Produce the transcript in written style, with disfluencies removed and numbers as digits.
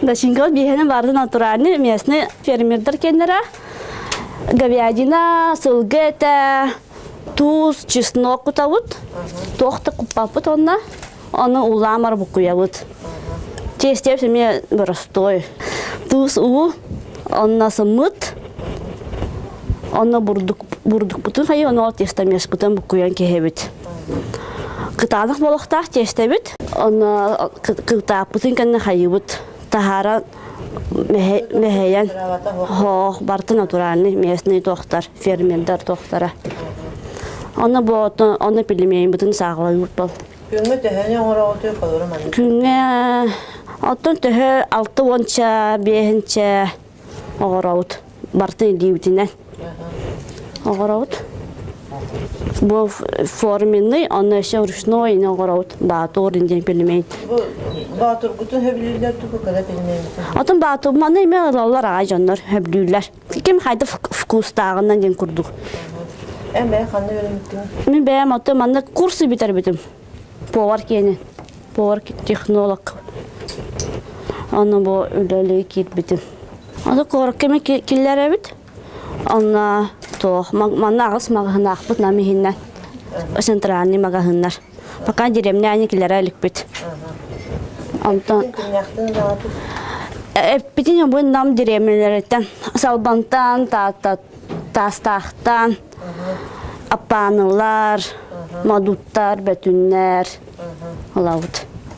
Дашинкабыт биэһэнин барыта натуральный местный фермердэр кэннэрэ говядина, сылгы этэ, туус, чеснок кутабыт. Туох да куппаппыт онно. Ону улаамар буккуйабыт. Тиэстиэбит эмиэ боростуой. Туус уу, онно сыммыт, онно бурдук бурдукпутун хайы, ону ол тестомеспытын буккуйан киһэбит. Кытаанах болохтаах тиэстэбит. Онно кытааппытын кэннэ хайыбыт. Таһаара мэһэйэн хоох барыта натуральный местный туохтар, фермердар туохтара. Онно бу онно пельменьбытын сааҕылыыбыт бол. Күҥҥэ төһөнү оҥороҕутуй холору маннык? Күҥҥэ оттон төһө алта уонча, биэһинчэ оҕоробут. Барытын илиибитинэн оҕоробут. Бу форменный, онно еще ручной оҕоробут. Баатур диэн пельмень. Бу баатургутун хөбүлүүллэр тугу кыра пельменьтин? Отон баатур маны эмиэ ылаллар аҕай дьоннор хөбүлүүллэр. Ким хайда вкустааҕынан диэн курдук. Эн бэйэ ханна үөрэммиттиҥ? Мин бэйэм оттон манна курсы бүтэрбитим. Повар киэни. Повар технолог. Онно бу үлэлии киирбитим. Аны куоракка эмэ киллэрэбит. Онно туох манна аҕыс маҕаһынаахпыт нам иһиннэн центральный маҕаһыыннар. Пока деревня киллэрэ иликпит. Онтон эппитин бу нам деревнялэриттэн Салбантан, Таастаахтан, Аппаанылар, Модуттар, Бөтүннэр ылабыт.